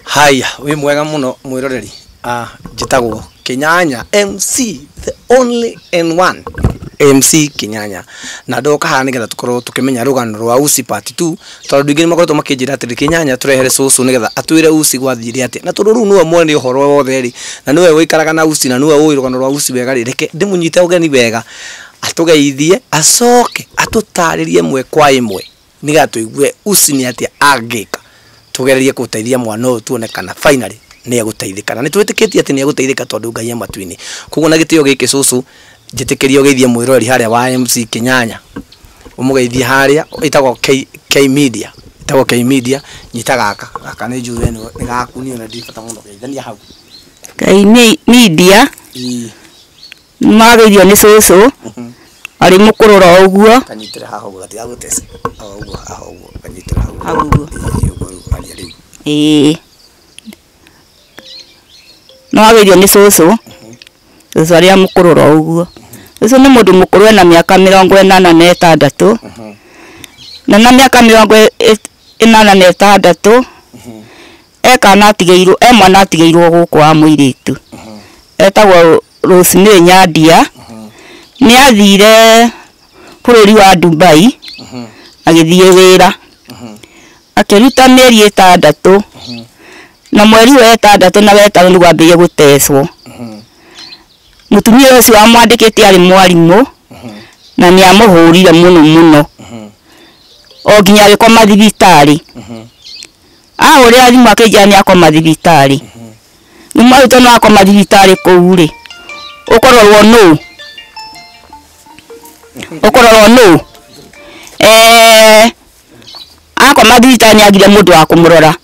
Haya, wĩ mwega mũno mwĩroreri. Njĩtagwo Kĩnyanya MC, the only and one MC Kĩnyanya, na ndoka haha nĩgetha tũkorwo tũkĩmenya rũgano rwa Usi part 2, tondũ andũ aingĩ nĩmakoretwo makĩnjĩra atĩrĩ, Kĩnyanya, tũrehere cũcũ nĩgetha atwĩre Usi gwathire atĩa. Na tondũ rĩu nĩwe mwene ũhoro wothe rĩ, na nĩwe ũikaraga na Usi, na nĩwe ũĩ rũgano rwa Usi wega rĩ, reke ndĩmũnyite ũgeni wega atũgeithie, acoke atũtarĩrie ĩmwe kwa ĩmwe nĩgetha tũigue Usi nĩ atĩa angĩka tugererie gũteithia mwana ũyũ, tuone kana finally nĩ egũteithĩka. Na nĩ twĩtĩkĩtie atĩ nĩ egũteithĩka tondũ Ngai e matu-inĩ. Koguo na gĩtĩo gĩkĩ, cũcũ, njĩtĩkĩrie ũgeithie mwĩroreri harĩa wa MC Kĩnyanya, ũmũgeithie harĩa ĩtagwo K Media, ĩtagwo K Media. Nyita gaka, gaka nĩ njũĩ ĩno nĩ gaku, niĩ ona ndirĩ bata mũno, geithania hau. Ngai Media. Ĩĩ. Nĩmageithio nĩ cũcũ arĩ mũkũrũra ũguo. Kanyitĩre haha ũguo gatigagũtece, o ũguo haha ũguo, kanyitĩre hau. Hau ũguo. Ĩĩ, ũguo rĩu, aria rĩu. Ĩĩ, nĩwageithio nĩ cũcũ, cũcũ arĩa mũkũrũra ũguo. Cũcũ nĩ mũndũ mũkũrũ, ena mĩaka 86, na mĩaka 86 e kana atigĩirwo, e mwana atigĩirwo gũkũ wa mũirĩtu etagwo Rosemary Nyandia. Nĩ athire bũrũri wa Dubai, agĩthiĩ wĩra, akĩruta mĩeri 6, na mweri wa 6 na 5 nĩguo ambĩrĩirie gũtecwo. Mũtumia ũcio wamwandĩkĩte arĩ mwarimũ, na nĩ amũhũrire mũno mũno o nginya agĩkoma thibitarĩ. Ahũrĩra thimũ akĩnjĩra nĩ akoma thibitarĩ. Rĩu tondũ akoma thibitarĩ kũu rĩ, ũkũrorwo nũ? Ũkũrorwo nũ? Akoma thibitarĩ nĩ agire mũndũ wa kũmũrora.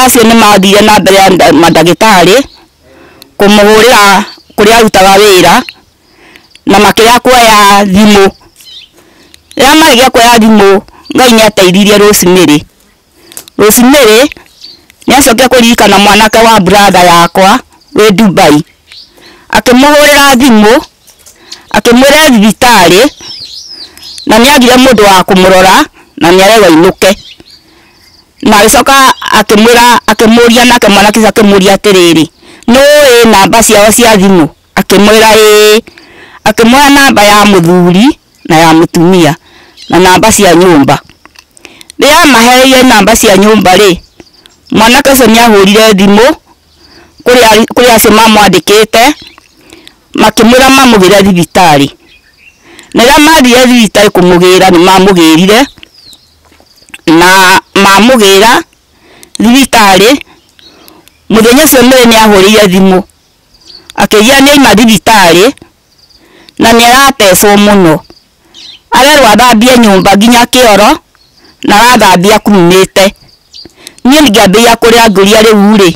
Acio nĩ mathire na mbere ya mandagĩtarĩ kũmũhũrĩra kũrĩa arutaga wĩra, na makĩrega kuoya thimũ. Rĩrĩa maregire kuoya thimũ, Ngai nĩ ateithirie Rosemary. Rosemary nĩ acokire kũririkana mwanake wa brother yakwa wĩ Dubai, akĩmũhũrĩra thimũ, akĩmwĩra e thibitarĩ na nĩ agire mũndũ wa kũmũrora na nĩ arerwo ainũke. Na agĩcoka akĩmwĩra, akĩmũria, nake mwanake ũcio akĩmũria atĩrĩrĩ, nĩ ũĩ namba ciao cia thimũ? Akĩmwĩra ĩĩ. Akĩmwĩra namba ya mũthuri na ya mũtumia na namba cia nyũmba. Rĩrĩa amaheire namba cia nyũmba rĩ, mwanake ũcio nĩ ahũrire thimũ kũrĩ acio mamwandĩkĩte, makĩmwĩra mamũgĩre thibitarĩ. Na rĩrĩa mathire thibitarĩ kũmũgĩra, nĩ mamũgĩrire, na mamũgĩra thibitarĩ mũthenya ũcio Mary nĩ ahũrĩire thimũ akĩnjĩra nĩ aima thibitarĩ na nĩ aratecwo mũno, arerwo athambie nyũmba nginya kĩoro, na arathambia akurumĩte. Niĩ ngĩambĩrĩria kũrĩra, ngĩũria rĩu rĩ,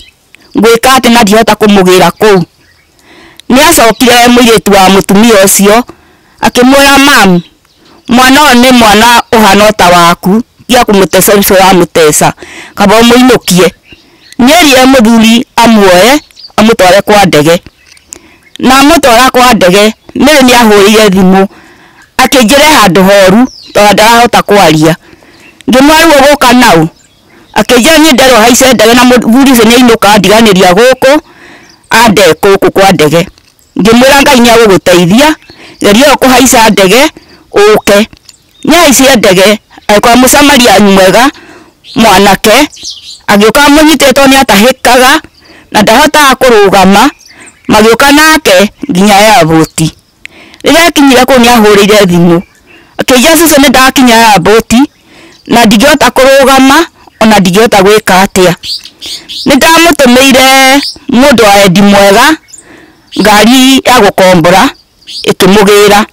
ngwĩka atĩ na ndihota kũmũgĩra kũu. Nĩ acokire mũirĩtu wa mũtumia ũcio akĩmwĩra, "Mam, mwana ũyũ nĩ mwana ũhana o ta waku, tiga kũmũteca ũcio ũramũteca, kaba ũmũinũkie." Nĩ erire mũthuri amuoe amũtware kwa ndege, na amũtwara kwa ndege, Mary nĩ ahũrĩire thimũ akĩnjĩra e handũ horu tondũ ndarahota kwaria. Ngĩmwĩra, "Rĩu ũgũka naũ?" Akĩnjĩra, "Niĩ nderwo haice ndege na mũthuri ũcio nĩ ainũka andiganĩria gũkũ, ande gũkũ kwa ndege." Ngĩmwĩra, "Ngai nĩ egũgũteithia, geria ũũ kũhaica ndege ũke." Nĩ ahaicire ndege, agĩkora mũcamaria mwega mwanake, agĩũka amũnyitĩte tondũ nĩ atahĩkaga na ndahotaga kũrũgama, magĩũka nake nginya airport. Rĩrĩa akinyire kũu nĩ ahũrĩire thimũ akĩnjĩra, "Cũcũ, nĩ ndakinya airport na ndingĩhota kũrũgama ona ndingĩhota gwĩka atĩa." Nĩ ndamũtũmĩire mũndũ wa wendi mwega ngari ya gũkombora, ĩkĩmũgĩra.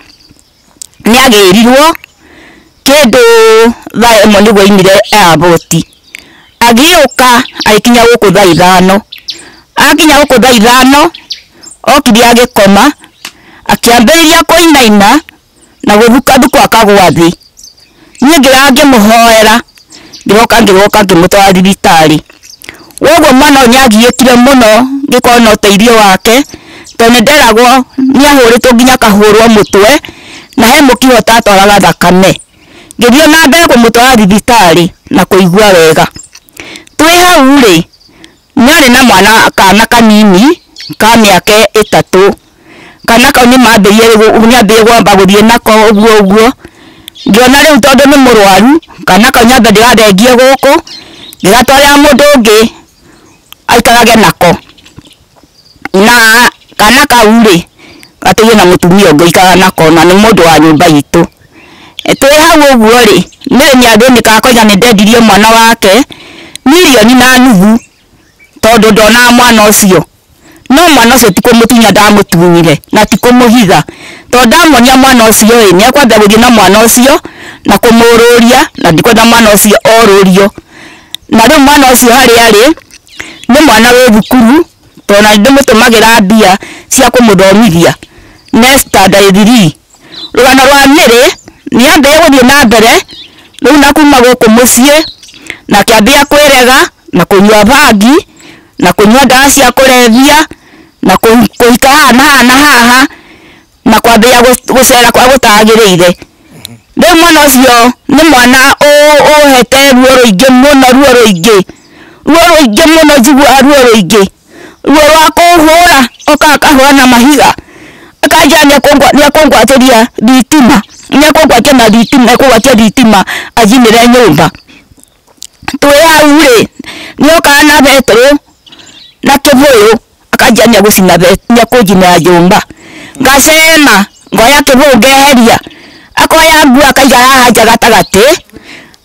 Nĩ agĩrirwo kĩndũ thaa 1 nĩguo aimire airport, agĩũka agĩkinya gũkũ thaa 5. Akinya gũkũ thaa 5, okire agĩkoma, akĩambĩrĩria kũinaina na gũthukathuka, akagwa thĩ. Niĩ ngĩoya ngĩmũhoera, ngĩroka ngĩmũtwara thibitarĩ. Woguo mwana ũyũ nĩ agiĩkire mũno, ngĩkorwo na ũteithio wake, tondũ nĩ nderagwo nĩ ahũrĩtwo nginya akahũrwo mũtwe na he mũkiha ũtatwaraga thakame. Ngĩthiĩ na mbere kũmũtwara thibitarĩ na kũigua wega. Twĩ hau rĩ, nĩarĩ na mwana kana kanini ka mĩaka 3. Kana kau nĩambĩrĩirie kwamba gũthiĩ nako ũguo ũguo. Ngĩona rĩu tondũ nĩ mũrwaru, kana kau nyambe ndĩgathengie gũkũ, ngĩgatwarĩra mũndũ ũngĩ aikarage nako. Na kana kau rĩ, gatũire na mũtumia ũngĩ ũikaraga nako na nĩ mũndũ wa nyũmba itũ. Twĩ hau ũguo rĩ, Mary nĩathĩnĩkaga akauga nĩndendirie mwana wake 1.5 million tondũ ndonaga mwana ũcio. No mwana ũcio ti kũmũtunya ndamũtunyire na ti kũmũhitha, tondũ ndamuonia mwana ũcio ĩ, nĩekwambia gũthiĩ na mwana ũcio na kũmũrũria, na ndikwenda mwana ũcio orũrio. Na rĩu mwana ũcio harĩa arĩ nĩ mwana wĩ thukuru, tondũ na nĩndĩmũtũmagĩra mbia cia kũmũthomithia ne standard 3. Rũgano rwa Mary nĩambĩrĩirie gũthiĩ na mbere rĩu na kuma gũkũ mũciĩ, na akĩambia kwĩrega na kũnyua bangi na kũnyua ndawa cia kũrebia na kũhika haha na haha na haha na kwambĩrĩria gũcera kwa gũtagĩrĩire. Rĩu mwana ũcio nĩ mwana ũhete ruo rũingĩ mũno, ruo rũingĩ, ruo rũingĩ mũno, njiguaga ruo rũingĩ, ruo rwa kũhũra, okaga akahũra na mahiga, akanjĩra nĩekũngwatĩria thitima, nĩekũngwatia na thitima, nĩekũgwatia thitima anjinĩre nyũmba. Twĩ hau rĩ, nĩokaga na betũrũ na kĩbũyũ akanjĩra nĩekũnjinĩra nyũmba. Ngacema ngoya kĩbũyũ ngeheria, akoya nguo akaiga haha nja gatagatĩ,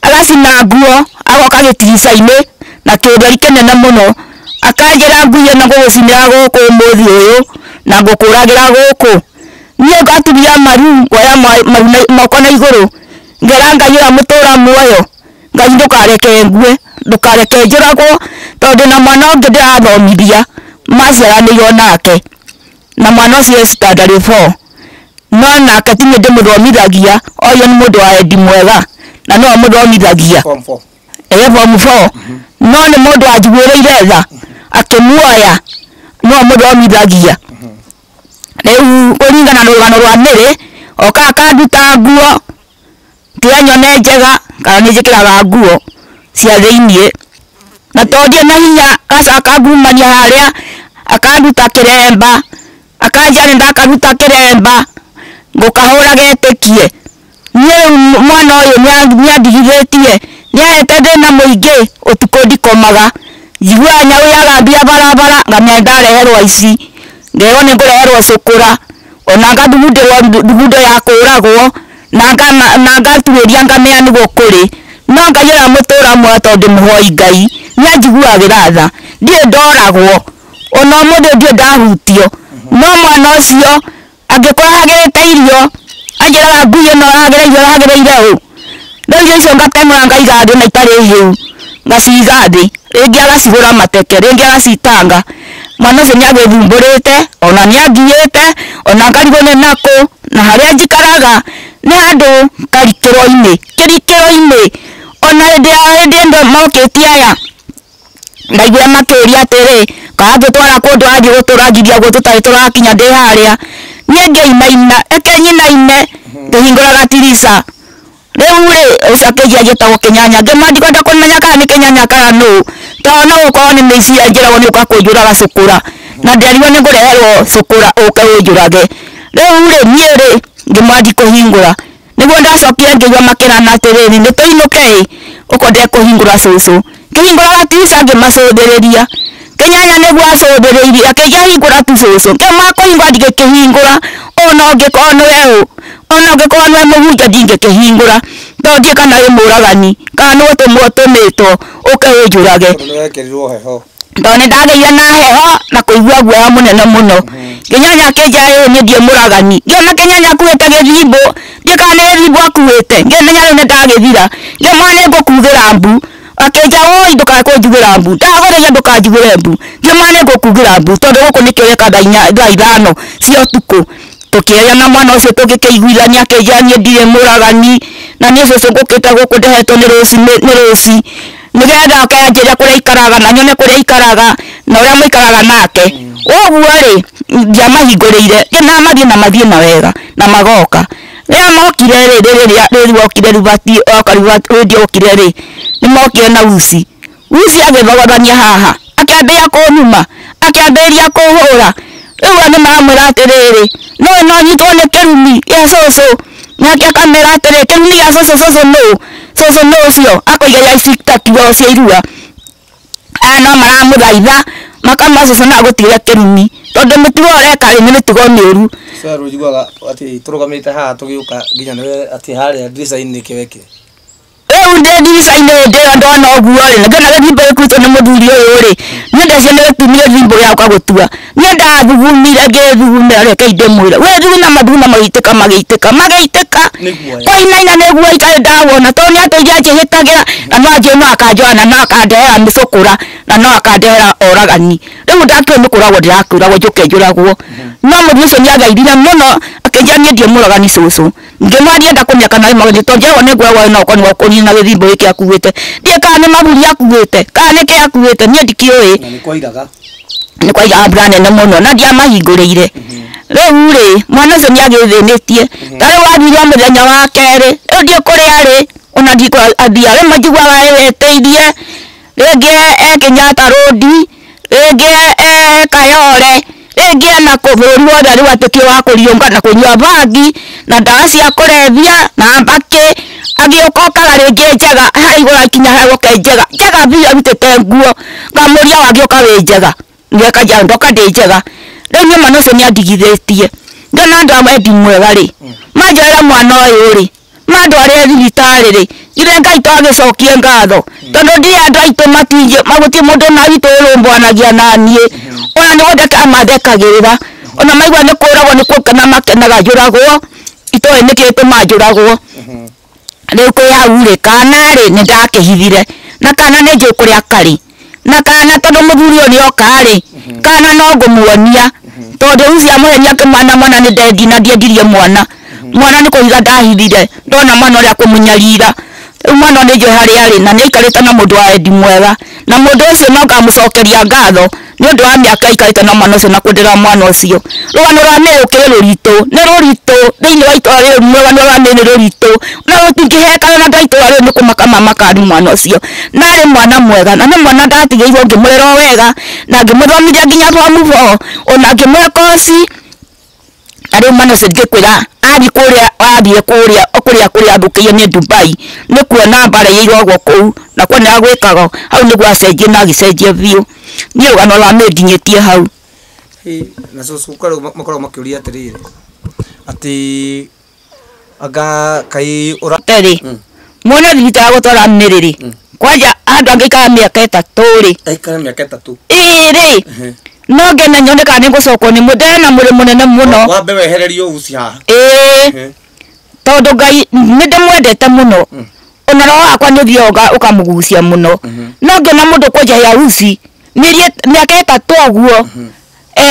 agacina nguo agoka gĩtirica-inĩ na kĩũtheri kĩnene mũno, akanjĩra ngui ĩno ngũgũcinĩra gũkũ ũmũthĩ ũyũ na ngũkũragĩra gũkũ. Niĩ ngaturia maru, ngoya maru moko na igũrũ, ngera Ngai ũrĩa mũtũra muoyo, Ngai ndũkareke ngue, ndũkareke njũragwo, tondũ na mwana ũngĩ ndĩrathomithia maciaranĩirwo nake, na mwana ũcio e standard 4, no nake ti niĩ ndĩmũthomithagia, ũyũ nĩ mũndũ wa wendi mwega na nĩwe ũmũthomithagia. Form 4. Ĩ form 4, no nĩ mũndũ wanjiguĩrĩire tha akĩmuoya, nĩwe ũmũthomithagia. Rĩu kũringana na rũgano rwa Mary, okaga akanduta nguo, tiga nyone njega kana nĩ njĩkĩraga nguo cia thĩiniĩ, na tondũ ndirĩ na hinya agacoka akangurumania harĩa, akanduta kĩremba, akanjĩra nĩndakaruta kĩremba ngũkahũra getĩkie. Niĩ rĩu mwana ũyũ nĩandigithĩtie, nĩahete thĩna mũingĩ, ũtukũ ndikomaga, njiguaga nyau yagambia barabara ngamenya nĩndareherwo aici, ngerwo nĩngũreherwo cũkũra, ona ngathugundĩrwo thugundo ya kũragwo, na ngatuĩria ngamenya nĩguo kũrĩ. No Ngai ũrĩa mũtũra muoyo tondũ ndĩmũhoi Ngai nĩanjiguagĩra tha, ndirĩ ndoragwo, ona ũmũthĩ ndirĩ ndahutio. No mwana ũcio angĩkorwo ahagĩrĩte irio, anjĩraga ngui ĩno ĩrahagĩra irio ĩrahagĩrĩire ũ. Rĩu irio icio ngateng'ũra ngaiga thĩ na itarĩ hĩu, ngaciga thĩ, rĩngĩ agacihũra mateke, rĩngĩ agacitanga. Mwana ũcio nĩagĩthumbũrĩte, ona nĩangiĩte, ona ngarigwo nĩ nakũ, na harĩa njikaraga nĩ handũ karikĩro-inĩ, kĩrikĩro-inĩ. Ona hĩndĩ ya hĩndĩ ĩno mokĩte aya, ndaiguire makĩũria atĩrĩ, kana ngĩtwara kũndũ athiĩ gũtũrangiria ũguo tũtarĩ tũrakinya ndĩ harĩa. Niĩ ngĩinaina, reke nyinaine, ngĩhingũra gatirica. Rĩu rĩ, ũcio akĩnjĩra njĩtagwo Kĩnyanya, ngĩmwĩra ndikwenda kũmenya kana nĩ Kĩnyanya kana nũ, tondũ no gũkorwo nĩ mĩici anjĩragwo nĩ ũka kũnjũraga cũkũra, na nderirwo nĩ ngũreherwo cũkũra ũke ũnjũrage. Rĩu rĩ, niĩ rĩ, ngĩmwĩra ndikũhingũra. Nĩguo ndacokire ngĩigua makĩrana atĩrĩrĩ, nĩ tũinũke ĩ, okorwo ndekũhingũra cũcũ. Ngĩhingũra gatirica ngĩmacũthĩrĩria. Kĩnyanya nĩguo acũthĩrĩirie, akĩnjĩra hingũra tu cũcũ. Ngĩmwĩra kũhingũra ndingĩkĩhingũra, ona ũngĩkorwo nĩwe ũ, ona ũngĩkorwo nĩwe mũhunjia ndingĩkĩhingũra, tondũ ndiũĩ kana wĩ mũragani, kana nĩ gũtũmwo ũtũmĩtwo ũke ũnjũrage. Tondũ nĩwekĩrirwo heho. Tondũ nĩndagĩire na heho na kũigua guoya mũnene mũno. Kĩnyanya akĩnjĩra ĩĩ niĩ ndirĩ mũragani. Ngĩona Kĩnyanya akuĩte gĩthimbo, ndiũĩ kana nĩ gĩthimbo akuĩte, ngĩmenya rĩu nĩndagĩthira. Ngĩmwĩra nĩngũkugĩra mbu, akĩnjĩra woi ndũkae kũnjugĩra mbu, ndagũthaitha ndũkanjugĩre mbu. Ngĩmwĩra nĩngũkugĩra mbu tondũ gũkũ nĩkĩo ũreka thaa 5 cia ũtukũ. Tũkĩaria na mwana ũcio tũgĩkĩiguithania, akĩnjĩra niĩ ndirĩ mũragani, na niĩ cũcũ ngũkĩte gũkũ ndehetwo nĩ rũci, nĩgetha oke anjĩre kũrĩa aikaraga na nyone kũrĩa aikaraga na ũrĩa mũikaraga nake. Ũguo rĩ, ndiamahingũrĩire, ngĩmera mathiĩ na mathiĩ na wega na magoka. Rĩrĩa mokire rĩ, rĩrĩa rĩu okire ribati, oka ribati, rĩngĩ okire rĩ, nĩ mokire na uci. Uci agĩthogothania haha akĩambĩrĩria kũnuma akĩambĩrĩria kũhũra rĩu nĩ maramwĩra atĩrĩrĩ no no nyitwo nĩ kĩrumi gĩa cũcũ nake akamera atĩrĩ kĩrumi gĩa cũcũ cũcũ nũ cũcũ nũ ũcio akoiga ya ici takiuga cia irua aya no maramũthaitha makamwĩra cũcũ no agũtigĩre kĩrumi tondũ mĩtugo ũreka rĩ nĩ mĩtugo mĩũru. Sir ũiguaga atĩ tũrũgamĩte haha tũgĩũka nginya nĩwe atĩ harĩa ndirica-inĩ nĩkĩo wekire. Rĩu ndĩ ndirica-inĩ hĩndĩ ĩyo ndona ũguo rĩ ngĩona gĩthimbo gĩkuĩtwo nĩ mũthuri ũyũ rĩ niĩ ndecio nĩ gĩtumire gĩthimbo gĩagoka gũtua niĩ ndathugumire ngĩthugumĩra reke ndĩmwĩre wĩthuguma mathuguma magĩitĩka magĩitĩka magĩitĩka kũinaina nĩguo itarĩ ndawona tondũ nĩ atũire anjĩhĩtagĩra na no anjĩ no akanjoya na no akandehera mĩcũkũra na no akandehera oragani rĩu ndakĩũĩ nĩ kũragwo ndĩrakĩũragwo njũke njũragwo no mũthuri ũcio nĩ athaithire mũno akĩnjĩra niĩ ndiĩ mũragani cũcũ ngĩmwĩra ndienda kũmenya kana nĩ mũragani tondũ njerwo nĩ ngũragwo no okorwo nĩ gũkũnina gĩthimbo gĩkĩ akuĩte ndiĩ kana nĩ maburi akuĩte kana nĩ kĩ akuĩte niĩ ndikĩũĩ Na nĩ kwairaga. Nĩ kwairaga mbura nene mũno na ndiamahingũrĩire rĩu rĩ mwana ũcio nĩ agĩthĩnĩtie ta rĩu athire o mũthenya wa kerĩ rĩu ndiĩ kũrĩa arĩ ona ndikũ athiaga rĩmwe njiguaga etĩirie rĩngĩ e Kenyatta Road rĩngĩ e Kayole rĩngĩ ena kũ bũrũri wothe rĩu atuĩkire wa kũriũnga na kũnyua bangi na ndawa cia kũrebia na mbakĩ agĩũka okaga rĩngĩ njega harĩa igũrũ akinya harĩa goka njega njega biũ arutĩte nguo ngamũria wagĩũka wĩ njega nĩekaja ndoka ndĩ njega rĩu niĩ mwana ũcio nĩandigithĩtie ngĩona andũ a wendi mwega rĩ manjoera mwana ũyũ rĩ mandware thibitarĩ rĩ ithe Ngai twagĩcokie ngatho tondũ ndirĩ andũ aitũ matingi magũtirĩ mũndũ ona witũ ũrũmbũanagia na niĩ ona nĩ gũtheka mathekagĩrĩra ona maigua nĩ kũragwo nĩ gũkena makenaga njũragwo itoĩ nĩkĩ gĩtũmaga njũragwo rĩu kwĩ hau rĩ kana rĩ nĩ ndakĩhithire na kana nĩ njũĩ kũrĩa karĩ na kana tondũ mũthuri ũyũ nĩoka rĩ kana no ngũmuonia tondũ rĩu ciamũhenia akĩmwana mwana nĩ ndendi na ndiendirie mwana mwana nĩ kũhitha ndahithire ndona mwana ũrĩa akũmũnyarira rĩu mwana nĩ njũĩ harĩa arĩ na nĩ aikarĩte na mũndũ wa wendi mwega na mũndũ ũcio no ngamũcokeria ngatho nĩ ũndũ wa mĩaka aikarĩte na mwana ũcio na kũndera mwana ũcio rũgano rwa Mary rũkĩrĩ rũritũ nĩ rũritũ thĩinĩ wa itũra rĩrĩ rũgano rwa Mary nĩ rũritũ na rũtingĩhekana na andũ a itũra rĩrĩ nĩ kũmaka mamakaga mwana ũcio na arĩ mwana mwega na nĩ mwana ndatigĩirwo ngĩmũrera o wega na ngĩmũthomithia nginya form 4 ona ngĩmũhe koci na rĩu mwana ũcio ngĩkwĩra athiĩ kũrĩa athiĩ kũrĩa kũrĩa kũrĩa athũkĩirio nĩ Dubai nĩ kuona mbara iria irogwo kũu na kuona gwĩkaga hau nĩguo acenjie na agĩcenjia biũ niĩ rũgano rwa Mary nginyĩtie hau. Na cũcũ rĩu makoragwo makĩũria atĩrĩrĩ atĩ anga kai ũra Terĩ muone thibitarĩ gũtwara Mary rĩ kwanja andũ angĩikara mĩaka ĩtatũ rĩ aikare mĩaka ĩtatũ ĩĩ rĩ no ngene nyone kana nĩngũcokwo nĩ mũndũ ena mũrĩ mũnene mũno wambe wehererio uci haha ĩĩ tondũ Ngai nĩ ndĩmwendete mũno ona roho wakwa nĩ ũthiaga ũkamũgucia mũno no ngĩona mũndũ kwenja ya uci mĩaka ĩtatũ ũguo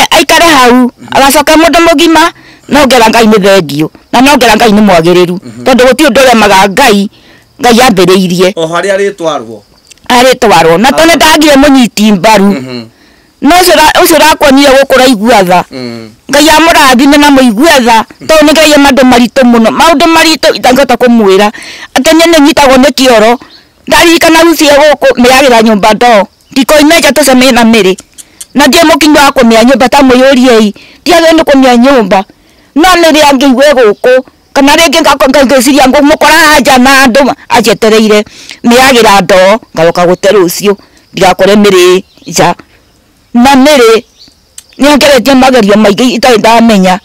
aikare hau agacoka mũndũ mũgima no ngera Ngai nĩ thengiũ na no ngera Ngai nĩ mwagĩrĩru tondũ gũtirĩ ũndũ ũremaga Ngai Ngai ambĩrĩirie o harĩa arĩtwarwo arĩtwarwo na tondũ nĩndagire mũnyiti mbaru no ũcio ũrakuonire gũkũ ũraigua tha Ngai amũrathime na mũigue tha tondũ nĩ ngereire maũndũ maritũ mũno maũndũ maritũ itangĩhota kũmwĩra atĩ niĩ nĩnyitagwo nĩ kĩoro ndaririkana ucio gũkũ mĩagĩra nyũmba ndoo ndikoime nja tũcemanie na Mary na ndiĩ mũkinyo wa kũmĩa nyũmba ta mwĩyũriei ndiagĩrĩirwo nĩ kũmĩa nyũmba no Mary angĩigue gũkũ kana rĩngĩ ngeciria ngũmũkora haha nja na andũ anjetereire mĩagĩra ndoo ngaroka gũte rũciũ ndigakore Mary nja na Mary nĩangeretie magerio maingĩ itarĩ ndamenya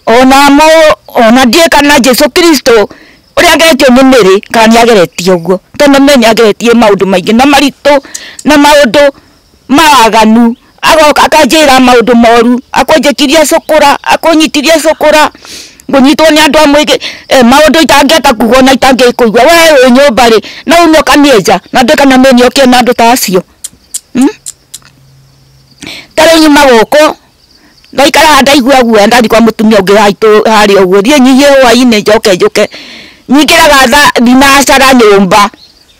ona mo ona ndiĩ kana Jesu Kristo ũrĩa ageretio nĩ Mary kana nĩageretie ũguo tondũ Mary nĩageretie maũndũ maingĩ na maritũ na maũndũ mawaganu agoka akanjĩra maũndũ moru akũnjĩkirie cũkũra akũnyitirie cũkũra ngũnyitwo nĩ andũ a mũingĩ maũndũ itangĩhota kuga ona itangĩkũigua we wĩ nyũmba rĩ no ume ũkamĩenja na ndũĩ kana Mary nĩokire na andũ ta acio ta rĩu nyuma gũkũ ndaikara haha ndaigua guoya ndathiĩ kwa mũtumia ũngĩ harĩa ũguo thiĩ nyihie hwaĩ-inĩ njoke njũke nyingĩraga thaa thinacara nyũmba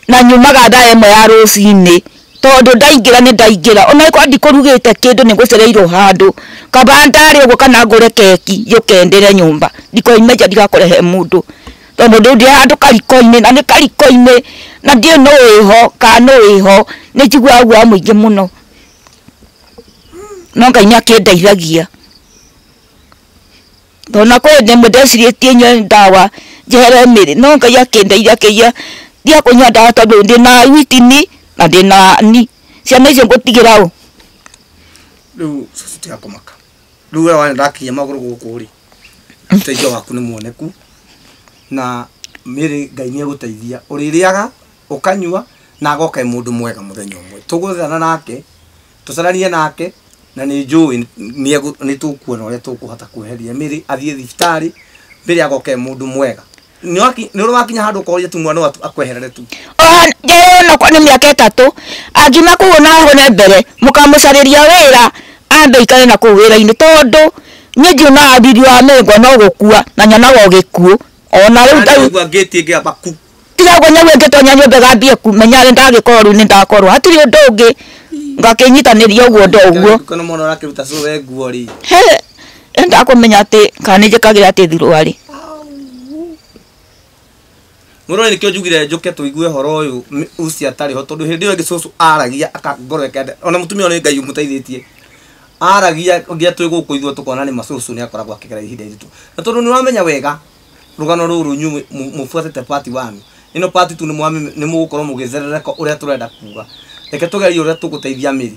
na nyumaga thaa 1 ya rũcinĩ tondũ ndaingĩra nĩ ndaingĩra ona ĩkorwo ndikũrugĩte kĩndũ nĩ ngũcereirwo handũ kaba ndarĩ ũguo kana ngũre keki njũke ndĩre nyũmba ndikoime nja ndigakore he mũndũ Tondũ mũndũ ndĩ handũ kariko-inĩ na nĩ kariko-inĩ na ndiũĩ nũ wĩho kana nũ wĩho nĩ njiguaga guoya mũingĩ mũno. No Ngai nĩ akĩndeithagia. Tondũ na kwĩ rĩmwe ndecirĩtie nyue ndawa njehere mĩrĩ no Ngai akĩndeithia akĩnjĩra tiga kũnyua ndawa tondũ ndĩna witini na ndĩna ni ciana icio ngũtigĩra ũ. Rĩu cũcũ tiga kũmaka. Rĩu we wana ndakinya magũrũ gũkũ rĩ, ũteithio waku nĩ muoneku na mĩrĩ Ngai nĩ egũteithia. Ũrĩrĩaga ũkanyua na agoka e mũndũ mwega mũthenya ũmwe. Tũgũthana nake, tũcaranie nake na nĩ njũĩ nĩ tũkuona ũrĩa tũkũhota kweheria mĩrĩ athiĩ thibitarĩ, mĩrĩ agoka e mũndũ mwega. Nĩ ũrĩ wakinya handũ ũkoria tu mwana akweherere tu. Njeherere onokorwo nĩ mĩaka 3 angiuma kũu na ahone mbere mũkamũcarĩria wĩra ambe aikare na kũu wĩra-inĩ tondũ niĩ ngiumaga thiri wa mĩrĩ no gũkua na nyonaga o gĩkuũ ona rĩu ta rĩu ngĩtie ngĩamba ku tiga ũguo nyau ĩngĩtonya nyũmba ĩgambie kumenya nĩ ndagĩkorwo rĩu nĩ ndakorwo hatirĩ ũndũ ũngĩ ngakĩnyitanĩria ũguo ndo ũguo kana mwana ũrakĩruta cũwe nguo rĩ he ndakũmenya atĩ kana nĩ njĩkagĩra atĩ thirũarĩ. Mũrori nĩkĩo njugire njũke tũigue ũhoro ũyũ ũcio atarĩ ho tondũ hĩndĩ ĩyo ĩngĩ cũcũ aragia ngoro ĩkenda ona mũtumia ũyũ nĩ Ngai ũmũteithĩtie aragia nginya twĩ gũkũ ithuĩ tũkona nĩ macũcũ nĩ akoragwo akĩgera ihinda iritũ na tondũ nĩ ũramenya wega rũgano rũrũ inyuĩ mũbuatĩte part 1 ĩno part 2 nĩ mũgũkorwo mũgĩtherereka ũrĩa tũrenda kuga. Reke tũgerie ũrĩa tũgũteithia mĩrĩ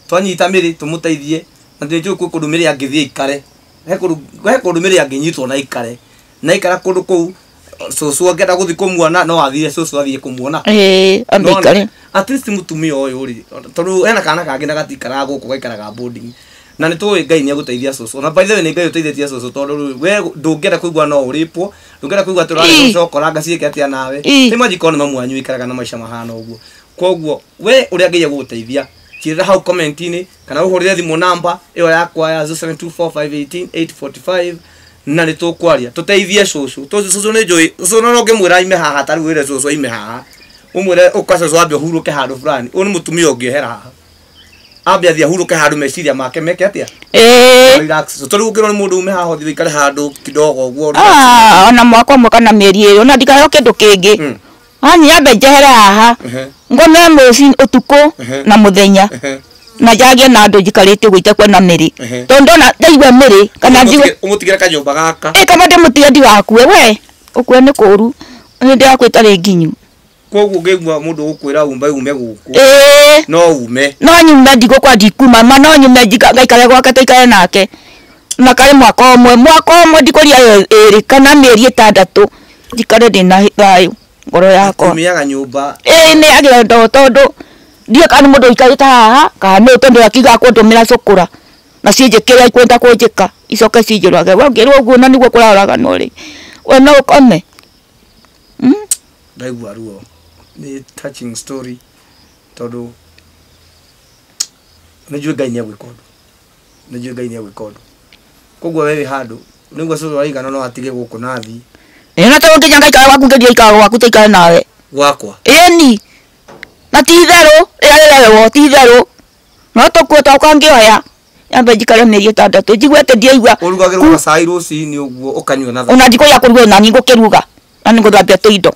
twanyita mĩrĩ tũmũteithie na nĩ njũĩ kwĩ kũndũ mĩrĩ angĩthiĩ aikare he kũndũ mĩrĩ angĩnyitwo na aikare na aikara kũndũ kũu cũcũ angĩenda gũthiĩ kũmuona no athire cũcũ athiĩ kũmuona. Ĩĩ ambe aikare. At least mũtumia ũyũ rĩ tondũ hena kana kangĩ na gatikaraga gũkũ gaikaraga boarding na nĩ tũĩ Ngai nĩ egũteithia cũcũ na by the way nĩ Ngai ũteithĩtie cũcũ tondũ we ndũngĩenda kũigua no ũrĩpwo ndũngĩenda kũigua atĩ ũrarĩ cokora ciĩke atĩa nawe nĩ majiko nĩ mamu wanyu ikaraga na maica mahana ũguo. Koguo we ũrĩa Ngai egũgũteithia njĩrĩra hau comment-inĩ kana ũhũrĩre thimũ namba ĩyo yakwa ya 0724518845 na nĩ tũkwaria tũteithie cũcũ. Cũcũ nĩ njũĩ cũcũ no ũngĩmwĩra aime haha ta rĩu wĩre cũcũ aime haha ũmwĩre ũka cũcũ ambe ũhurũke handũ fulani ũyũ nĩ mũtumia ũngĩehera haha ambe athiĩ ahurũke handũ meciria make meke atĩa. Relax. Tondũ ũngĩrwo nĩ mũndũ ume haha ũthiĩ ũikare handũ kidogo ũguo. Ona mwaka ũmwe kana mĩeri 2 ona ndikaheo kĩndũ kĩngĩ. Hani ambe njehere haha ngome mũciĩ ũtukũ na mũthenya na njagie na andũ njikarĩte ũguo itakuona mĩrĩ tondũ ndona ndaigua mĩrĩ kana njigue ũmũtigĩre kanyũmba gaka. Ĩ kaba ndĩmũtige ndigakue we ũkue nĩ kũũru nĩ ndĩrakua ĩtarĩ nginyu. Koguo ũngĩigua mũndũ ũgũkwĩra umba ume gũkũ no ume no nyume ndigũkwa ndikuma ma no nyume ngaikare gwake tũikare nake na karĩ mwaka ũmwe ndikũria 2 kana mĩeri 6 njikare ndĩna thayũ ngoro yakwa. Ũmiaga nyũmba ĩĩ nĩ agĩra ndo tondũ ndiũĩ kana nĩ mũndũ ũikarĩte haha kana nĩ tondũ akiugaga kũndũmĩra cũkũra na ciĩnjĩkĩra ikwenda kũnjĩka icoke cinjũrage. We ũngĩrwo ũguo na nĩguo kũraũraganwo rĩ we no ũkome. Ndaigua ruo nĩ touching story tondũ nĩ njũĩ Ngai nĩ egwĩka ũndũ nĩ njũĩ Ngai nĩ egwĩka ũndũ. Koguo we wĩ handũ nĩguo cũcũ araigana no atige gũkũ na athiĩ. Ĩ na tondũ nginya ngaikara gwaku ngĩthiĩ aikara gwaku tũikare nawe gwakwa. Ĩni na ti itherũ rĩrĩa rĩrerwo ti itherũ no tũkue twakwa ngĩoya nyambe njikare mĩeri 6 njigue atĩ ndiaigua. Ũrugagĩrwo gacai rũcinĩ ũguo ũkanyua na ona ndikũrĩa kũrugwo na niĩ ngũkĩruga na nĩngũthambia tũindo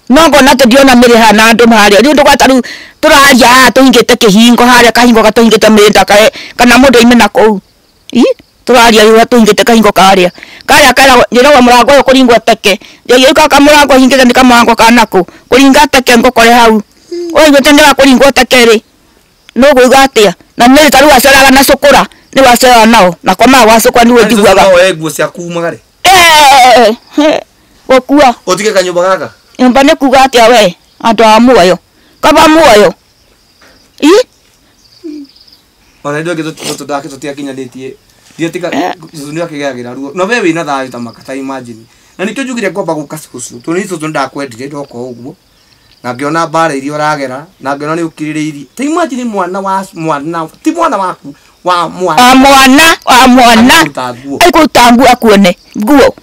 no ngona atĩ ndiona mĩrĩ haha na andũ harĩa rĩu ndũgwata rĩu tũraria haha tũhingĩte kĩhingo harĩa kahingo gatũhingĩte mĩrĩ ndakae kana mũndũ aime na kũu tũraria rĩu tũhingĩte kahingo karĩa karĩa karĩa njĩragwo mũrango ũyũ kũringwo teke njagia rĩu kamũrango hingĩte nĩ kamũrango kanakũ kũringa teke ngũkore hau ũraigua atĩ nĩ kũringwo teke rĩ nĩ ũkũigua atĩa na mĩrĩ ta rĩu aceraga na cũkũra nĩ waceraga nao na komaga gwa cũkũra nĩguo njiguaga. No woe nguo ciaku umagare gũkua ũtige kanyũmba gaka nyũmba nĩ kuga atĩa we andũ a muoyo kaba muoyo ona ithuĩ angĩ tũtiakinyanĩtie ndiatika cũcũ nĩ akĩgeragĩra ruo no we wĩna thayũ ta maka ta imagine na nĩkĩo njugire ngwamba gũka cũcũ tondũ nĩ cũcũ nĩndakwendire ndoka ũguo na ngĩona mbara iria ũragera na ngĩona nĩ ũkirĩrĩirie ta imagine mwana wa mwana ti mwana waku wa mwana wa mwana aikũruta nguo akuone nguo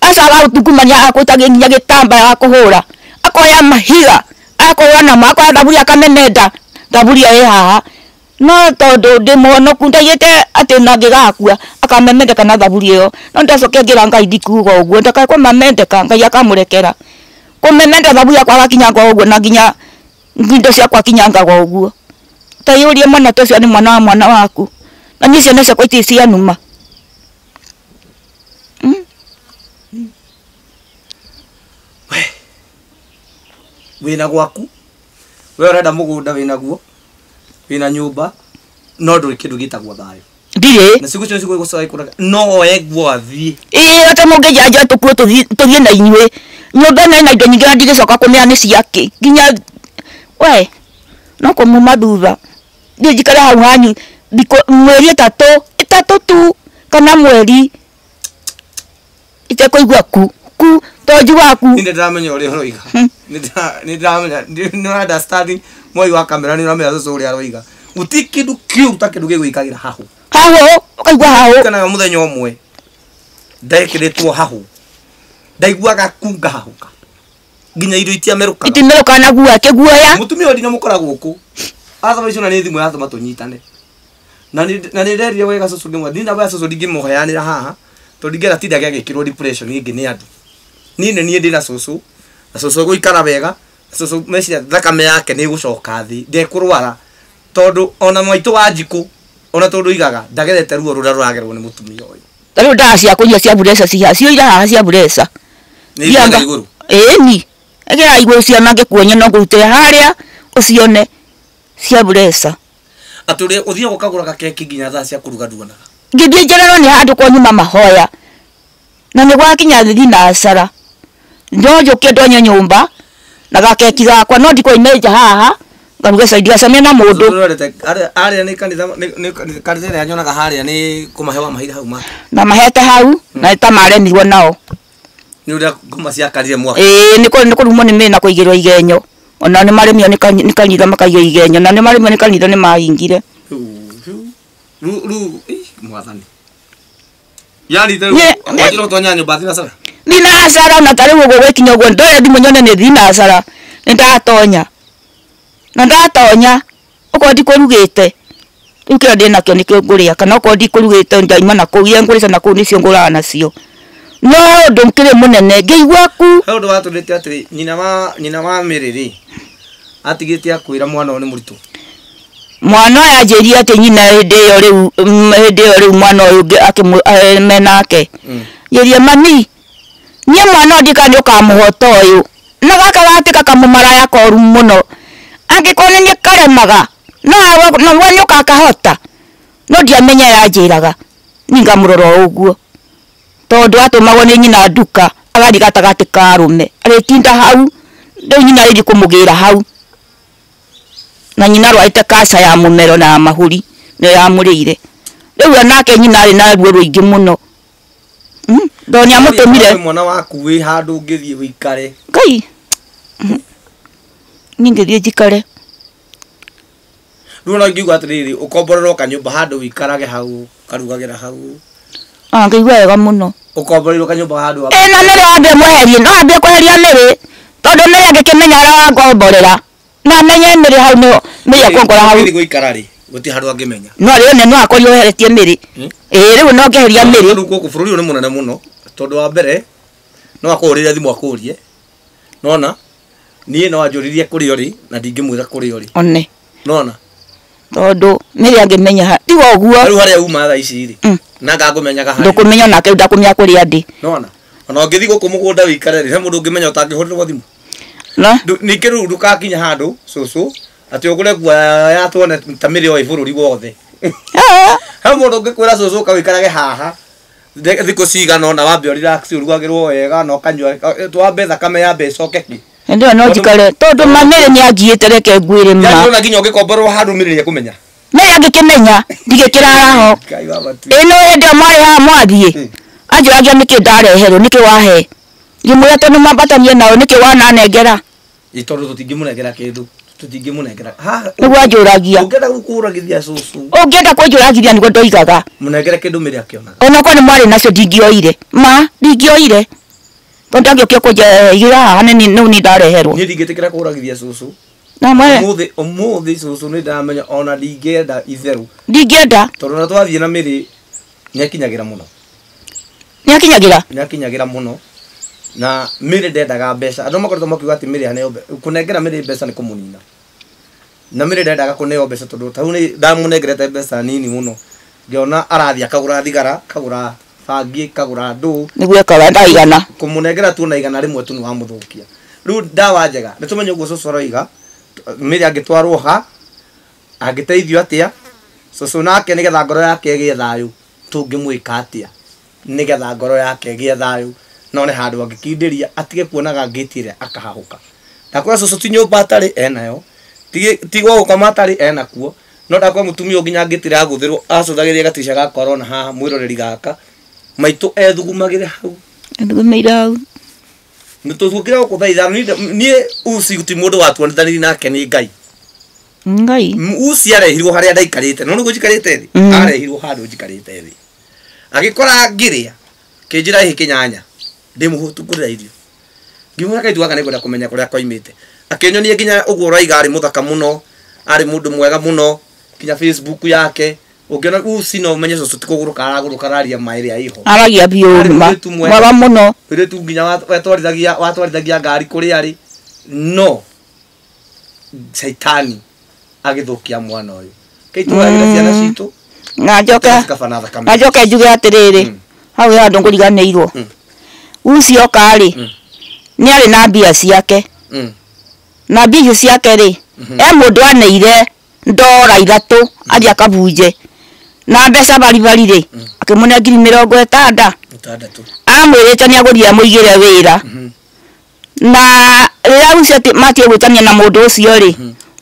acaga gũtungumania akũruta nginya gĩtambaya wa kũhũra akoya mahiga akoya namo akoya thaburia akamemenda thaburia ĩ haha No tondu ndi muhonoku ndaigite ati na ngigakua akamemendeka na thaburi iyo. No ndacokia ngira Ngai ndikuga uguo ndakae kumamendeka Ngai akamurekera. Kumemenda thaburi yakwa agakinyanga uguo na nginya indo ciakwa akinyangaga uguo. Tayurie mwana tocio ni mwana wa mwana waku. Na ni ciana ciakwa itirĩ cianuma. We wina gwaku we urenda mugunda wina guo wina nyumba no nduri kindu gitagwo thayo ndirĩ na cigo cio cigũcoka ikũraga no oe nguo athiĩ ĩĩ ata mũngĩnjanja tũkuo tũthiĩ na inyuĩ nyũmba ĩno ĩna indo nyingĩ na ndigĩcoka kũmĩa nĩ ciake nginya we no kũmuma thutha thiĩ njikare hau hanyu thikũ mweri ĩtatũ tu kana mweri itekũigua ku ku to njiguaga ku nĩ ndĩramenya ũrĩa ũroiga nĩ ndĩramenya nĩ understanding mwai wa kamera nĩ ũramenya cũcũ ũrĩa aroiga gũtirĩ kĩndũ kĩũru ta kĩndũ gĩgwĩkagĩra hahũ hahũ ũkaigua hahũ kana mũthenya ũmwe ndekĩrĩtwo hahũ ndaiguaga ku ngahahũka nginya irio itiamerũkaga itimerũkaga na guoya kĩguoya mũtumia ũyũ ndinamũkora gũkũ athama icio na nĩ thimũ yatũma tũnyitane na nĩ nderire wega cũcũ ngĩmwĩra niĩ namba ya cũcũ ndingĩmũheanĩra haha tondũ ndingĩenda tindage agĩkĩrwo depression ĩngĩ nĩ andũ niĩ nĩ niĩ ndĩna cũcũ na cũcũ gũikara wega cũcũ meciria thakame yake nĩ ĩgũcoka thĩ ndekũrwara tondũ ona maitũ wa njikũ ona tondũ igaga ndagerete ruo rũrĩa rũragerwo nĩ mũtumia ũyũ ta rĩu ndawa cia kũnyua cia mbureca ciha ciũire haha cia mbureca nĩ igũrũ igũrũ ĩni ĩkĩra igũrũ cia mangĩkuonia no ngũrutĩre harĩa ũcione cia mbureca atĩ ũrĩa ũthiaga ũkagũra gakeki nginya thaa cia kũruga nduonaga ngĩthiĩ njererwo nĩ handũ kwa nyuma mahoya na nĩ gwakinya thinacara no njũke ndonye nyũmba na gakeki gakwa no ndikũime nja haha ngaruge cai ndigacemanie na mũndũ arĩa nĩ kanitha nĩ kanitha ĩrĩa nyonaga harĩa nĩ kũmahe wa mahinda hau make na mahete hau na ta maremirwo nao nĩ ũrĩa ngoma ciakarire mwaka ĩĩ nĩ kũrumwo nĩ mĩna kũigĩrwo igenyo ona nĩ maremio nĩ kanitha makaigwo igenyo na nĩ maremio nĩ kanitha nĩ mahingire rĩu mwathani yani wanjĩra ũtonya nyũmba thinacara thinacara ona ta rĩu ũguo gwĩkinya ũguo ndoya thimũ nyone nĩ thinacara nĩ ndatonya na ndatonya okorwo ndikũrugĩte rĩu kĩrĩa ndĩnakĩo nĩkĩo ngũrĩa kana okorwo ndikũrugĩte ndaima na kũu iria ngũrĩte na kũu nĩcio ngũraga nacio no ũndũ ũkĩrĩ mũnene ngĩigua ku he ũndũ watũrĩte atĩrĩ nyina wa Mary rĩ atigĩte akwĩra mwana ũyũ nĩ mũritũ mwana ũyũ anjĩrire atĩ nyina hĩndĩ ĩyo rĩu mwana ũyũ ũngĩ menake njĩrire mami niĩ mwana ũyũ ndikana nĩ ũkamũhota ũyũ na gaka gatuĩka kamũmaraya koru mũno angĩkorwo nĩ niĩ karemaga no we nĩ ũgakahota no ndiamenya yanjĩraga niĩ ngamũrora o ũguo tondũ atũmagwo nĩ nyina nduka agathiĩ gatagatĩ ka arũme arĩtinda hau rĩu nyina arĩthiĩ kũmũgĩra hau na nyina arwarĩte kanca ya mũmero na ya mahũri nĩyo yamũrĩire rĩu onake nyina arĩ na ruo rũingĩ mũno tondũ nĩamũtũmire mwana waku wĩ handũ ũngĩthiĩ ũikare Ngai niĩ ngĩthiĩ njikare rĩu ona ingiuga atĩrĩrĩ ũkomborerwo kanyũmba handũ ũikarage hau ũkarugagĩra hau ngaigua wega mũno ũkomborerwo kanyũmba handũ ĩ na Mary wambe mweherie no ambie kweheria Mary tondũ Mary angĩkĩmenya harĩa wangomborera na amenye Mary hau nĩho Mary akũngora hau ũgĩthiĩ gũikara rĩ gũtirĩ handũ angĩmenya no rĩu no akorirwo weheretie Mary ĩĩ rĩu no ngĩeheria Mary rĩu gũkũ bũrũri ũyũ nĩ mũnene mũno tondũ wa mbere no akũhũrĩre thimũ akũrie nona niĩ no anjũririe kũrĩa ũrĩ na ndingĩmwĩra kũrĩa ũrĩ one nona tondũ Mary angĩmenya tiga ũguo rĩu harĩa uma thaa ici rĩ na ngangũmenyaga harĩa ndũkũmenya onake rĩu ndakũmenya kũrĩa ndĩ nona ona ũngĩthiĩ gũkũ mũgũnda ũikare rĩ he mũndũ ũngĩmenya ũtangĩhũrĩrwo thimũ ningĩ rĩu ndũgakinya handũ cũcũ atĩ ũgũre nguo ya tuone ta Mary oĩ bũrũri wothe he mũndũ ũngĩkwĩra cũcũ ũka ũikarage haha thikũ cigana ũna wambe ũrelax ũrugagĩrwo wega na ũkanyua twambe thakame yambe ĩcoke kĩ hĩndĩ ĩyo no njikare tondũ ma Mary nĩangiĩte reke ngwĩre ma yani ona nginya ũngĩkomborerwo handũ Mary nĩekũmenya Mary angĩkĩmenya ndingĩkĩrara ho ĩno hĩndĩ ĩyo mwarĩ haha mwathiĩ anjũragia nĩkĩ ndareherwo nĩkĩ wahe ngĩmwĩra tondũ mwambatanie nao nĩkĩ wananengera ĩ tondũ tũtingĩmũnengera kĩndũ tũtingĩmũnengera nĩguo anjũragia ũngĩenda gũkũragithia cũcũ ũngĩenda kũnjũragithia nĩguo ndoigaga mũnengere kĩndũ Mary akĩonaga onakorwo nĩ mwarĩ nacio ndingĩoire ma ndingĩoire tondũ angĩũkire kũnjĩra haha nĩ nĩ ndareherwo niĩ ndingĩtĩkĩra kũragithia cũcũ Na Umuthi umuthi cucu nĩ ndamenya ona ndingĩenda itherũ. Ndingĩenda. Tondũ na twathiĩ na Mĩrĩ nĩakinyagĩra mũno. Nĩakinyagĩra. Nĩakinyagĩra mũno. Na Mĩrĩ ndendaga mbeca. Andũ makoretwo makiuga atĩ Mĩrĩ aneo kũnengera Mĩrĩ mbeca nĩ kũmũnina. Na Mĩrĩ ndendaga kũneo mbeca tondũ ta rĩu nĩ ndamũnengerete mbeca nini mũno. Ngĩona arathiĩ akagũra thigara, akagũra bangi, akagũra ndũũ. Nĩguo ekaga ndaigana. Kũmũnengera tu na 100 tu nĩ wamũthũkia. Rĩu ndawa njega nĩ tũmenye ũguo cũcũ aroiga Mĩrĩ angĩtwarwo ha angĩteithio atĩa cũcũ nake nĩgetha ngoro yake ĩgĩe thayũ tũngĩmwĩka atĩa nĩgetha ngoro yake ĩgĩe thayũ none handũ angĩkindĩria atige kuonaga ngĩti ĩrĩa akahahũka. Ndakwĩra cũcũ ti nyũmba atarĩ enayo, ti gwa gũkoma atarĩ enakuo, no ndakwĩra mũtumia ũyũ nginya ngĩti ĩrĩa agũthĩrwo acũthagĩrĩria gatirisha ga korona haha mwĩroreri gaka maitũ ethugumagĩre hau. Ethugumĩire hau. Nĩ tũtuĩkire gũkũ thaa ithano, niĩ Uci ti mũndũ watuonithanirie nake nĩ Ngai. Ngai. Uci arehirwo harĩa ndaikarĩte, no nĩguo njikarĩte thĩ? Arehirwo handũ njikarĩte thĩ. Agĩkora ngĩrĩa, kĩnjĩra hĩ kĩnyanya, ndĩ mũhũtu ngũrĩra irio. Ngĩmwĩra kairĩtu gaka nĩngwenda kũmenya kũrĩa koimĩte. Akĩnyonia nginya ũguo ũraiga arĩ mũthaka mũno, arĩ mũndũ mwega mũno, nginya Facebook yake. Ũngĩona Uci no ũmenye cũcũ ti kũgũrũka aragũrũka araria ma ĩrĩa ĩho. Aragia biũ Arĩ ma. mũirĩtu mwega. Mwega mũno. Mũirĩtu nginya watwarithagia ngari kũrĩa arĩ. No caitani agĩthũkia mwana ũyũ. Kei tũragĩra ciana citũ. Na njoke. Cikabana thakame. Na njoke njuge atĩrĩrĩ, hau he handũ ngũriganĩirwo. Uci oka rĩ, nĩ arĩ na mbia ciake. Na mbia icio ciake rĩ, e mũndũ aneire ndora 3 athiĩ akabunje. Na mbeca baribari rĩ, akĩmũne ngiri mĩrongo ĩtanda. 6. Amwĩrĩte nĩ agũrire amũigĩre wĩra. Na rĩrĩa Uci matige gwĩtania na mũndũ ũcio rĩ,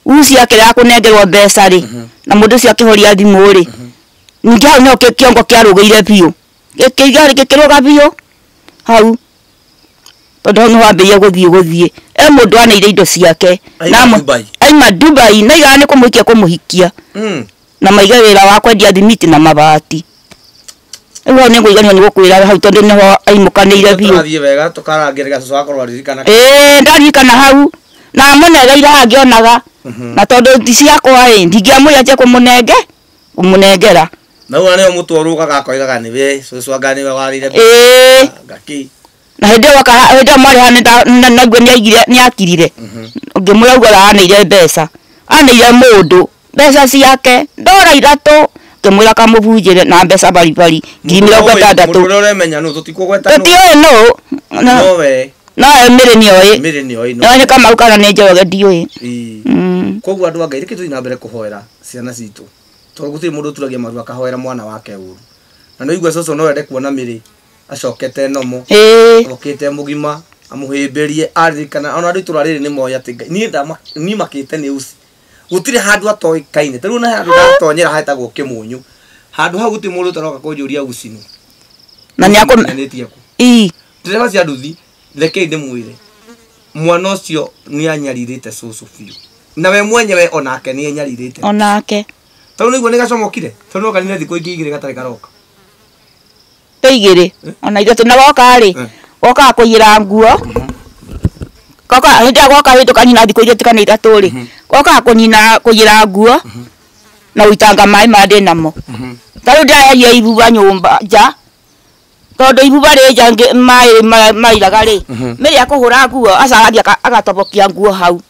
Uci akĩrega kũnengerwo mbeca rĩ, na mũndũ ũcio akĩhoria thimũ rĩ, ningĩ hau nĩho kĩongo kĩarũgĩire biũ. Gĩkĩrũga biũ hau. Tondũ hau nĩho ambĩrĩirie gũthiĩ. E mũndũ aneire indo ciake. Aima Dubai. Aima Dubai, na igana nĩ kũmũhikia kũmũhikia. Na maige wĩra wa kwendia thimiti na mabati. Rĩu hau nĩngũiganĩrwo nĩ gũkwĩra hau tondũ nĩho aimũkanĩire biũ. Tũrathiĩ wega tũkarangĩrĩria cũcũ akorwo aririkana. Ĩĩ, ndaririkana hau. Na amũnegeire haha ngĩonaga. Na tondũ ti ciakwa ĩ, ndingĩamwĩra nje kũmũnengera. Na ũyũ nĩwe mũtwe ũrũgaga akoigaga nĩwe, cũcũ anga nĩwe warĩire Ĩĩ. ngaki. Na hĩndĩ ĩyo woka, hĩndĩ ĩyo mwarĩ haha naguo nĩakirire. Ngĩmwĩra ũguo aneire mbeca. Aneire mũndũ mbeca ciake ndora 3. Ngĩmwĩra kamũbunjĩre na mbeca baribari ngiri mĩrongo ĩtandatũ. Mũndũ ũrĩa ũremenya nũ, tũtikũgweta nũ. Tũtiũĩ nũ. No we. No we Mĩrĩ nĩoĩ. Mĩrĩ nĩoĩ nũ. No nĩ Kamau kana nĩ Njoroge ndiũĩ. Ĩĩ. Koguo andũ a Ngai, reke tũthiĩ na mbere kũhoera ciana citũ. Tondũ gũtirĩ mũndũ ũturagia maru akahoera mwana wake ũru. Na nĩ ũigua cũcũ no ende kuona Mĩrĩ acokete nomo. Okĩte mũgima, amũhĩmbĩrie, aririkana. Ona andũ itũra rĩrĩ nĩ moĩ atĩ Ngai, niĩ niĩ makĩte nĩ Uci. Gũtirĩ handũ atoĩkaine. Ta rĩu ona handũ ndatonyera hetagwo Kĩmũnyũ. Handũ hau gũtirĩ mũndũ ũtaroka kũnjũria Uci nũ. Na nĩ akũ- Nĩ ku. Ii. Ndereba cia nduthi, rekei ndĩmwĩre. Mwana ũcio nĩ anyarirĩte cũcũ biũ. Na we mwenyewe onake nĩ enyarirĩte. Onake. Tondũ nĩguo nĩ gacomokire. Tondũ no kanine thikũ ingĩ 2 gatarĩ karoka. Ta 2. Ona 3 na woka rĩ, wokaga kũiyĩra nguo. Goka hĩndĩ ĩrĩa goka hĩtũka nina thikũ 2 kana 3 rĩ, gokaga kũiyĩra nguo na gũitanga maĩ marĩa ndĩ namo. Ta rĩu ndĩraheria ibuba nyũmba nja, tondũ ibuba rĩ nja maĩ mairaga rĩ, Mĩrĩ akũhũra nguo, aca agathiĩ agatobokia nguo hau.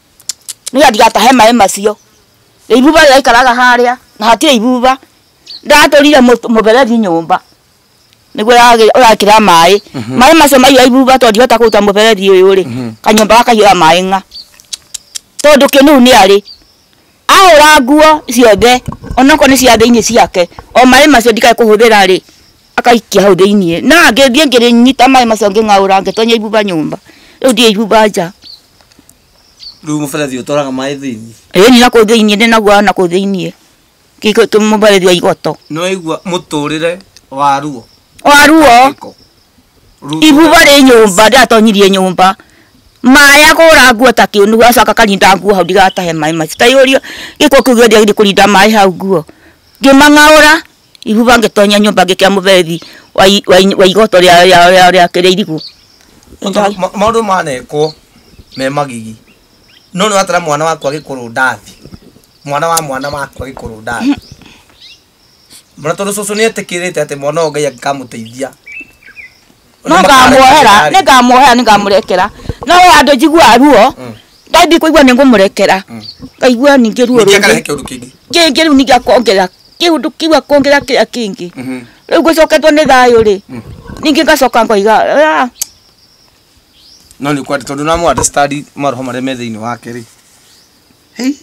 Nĩgetha ndigatahe maĩ macio. Ibuba rĩraikaraga harĩa, na hatirĩ ibuba. Ndatũrire mũberethi nyũmba. Nĩguo ũrakĩra maĩ. Maĩ macio maiyũra ibuba tondũ ndihota kũruta mũberethi ũyũ rĩ, kanyũmba gakaiyũra maĩ ng'a. Tondũ kĩnũu nĩ arĩ. Ahũra nguo ciothe, onokorwo nĩ cia thĩinĩ ciake, o maĩ macio ndikae kũhũthĩra rĩ, akaikia hau thĩinĩ. Na ngĩthiĩ ngĩnyita maĩ macio ngĩng'aũra, ngĩtonya ibuba nyũmba. Rĩu ndirĩ ibuba nja. Rĩu mũberethi ũtwaraga maĩ thĩinĩ? Ĩĩ, ni na kũu thĩinĩ, ndĩ naguo na kũu thĩinĩ. Kĩ mũberethi wa igoto. Nĩ waigua mũtũrĩre wa ruo? Wa ruo. Gĩko. Ruo. Ibuba rĩ nyũmba, ndĩratonyirie nyũmba. Maĩ akũhũra nguo ta kĩũnũ, acoka akarinda nguo hau ndigatahe maĩ macio. Ta ihũrio gĩko kĩu gĩothe gĩthiĩ kũrinda maĩ hau nguo. Ngĩmang'aũra, ibuba ngĩtonya nyũmba ngĩkĩra mũberethi wa igoto rĩa kĩrĩa irigũ. Maũndũ manekwo me magigi. No nĩ watara mwana waku agĩkũrũ ndathi. Mwana wa mwana waku agĩkũrũ ndathi. Mwana tondũ cũcũ nĩ etĩkĩrĩte atĩ mwana ũyũ Ngai angĩkamũteithia. No ngamuohera, nĩ ngamuohera, nĩ ngamũrekera. No we andũ njiguaga ruo. Ndathi kũigua nĩ ngũmũrekera. Ngaigua ningĩ ruo Ningĩ akarehe rũngĩ. kĩũndũ kĩngĩ. Kĩngĩ rĩu ningĩ akongerera kĩũndũ kĩu akongerera kĩrĩa kĩngĩ. Rĩu ngũcoketwo nĩ thayũ rĩ. Ningĩ ngacoka ngoiga "Ah, No nĩ kwenda tondũ no understand maroho marĩa me thĩinĩ wake rĩ. Hei.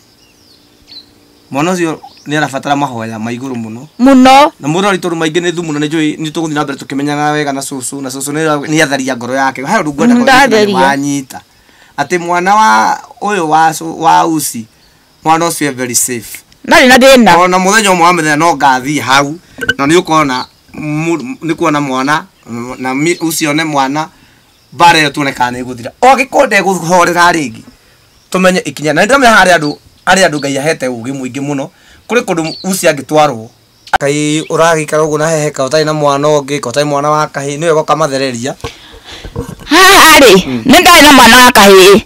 Mwana ũcio nĩ arabatara mahoya ma igũrũ mũno. Mũno. Na mũrori tondũ maingĩ nĩ thumu na nĩ njũĩ nĩ tũgũthiĩ na mbere tũkĩmenyaga wega na cũcũ na cũcũ nĩ atharia ngoro yake. He ũndũ ngwenda kũrora nĩ Ndatheria. wanyita. Atĩ mwana wa ũyũ wa wa uci mwana ũcio e very safe. Ndarĩ na thĩna. Ona mũthenya ũmwe wa mĩthenya no ngathiĩ hau na nĩ ũkona nĩ kuona mwana na ũcio one mwana mbara ĩyo tuone kana nĩ ĩgũthira. O angĩkorwo ndegũhorera rĩngĩ tũmenye ikinya na nĩndĩramenya harĩ andũ arĩ andũ Ngai ahete ũgĩ mũingĩ mũno kũrĩ kũndũ uci angĩtwarwo kai ũragĩikara ũguo na heheka ũtarĩ na mwana ũngĩ ka ũtarĩ mwana wa kahĩĩ nĩwe ũkamathereria. Haha rĩ nĩ ndarĩ na mwana wa kahĩĩ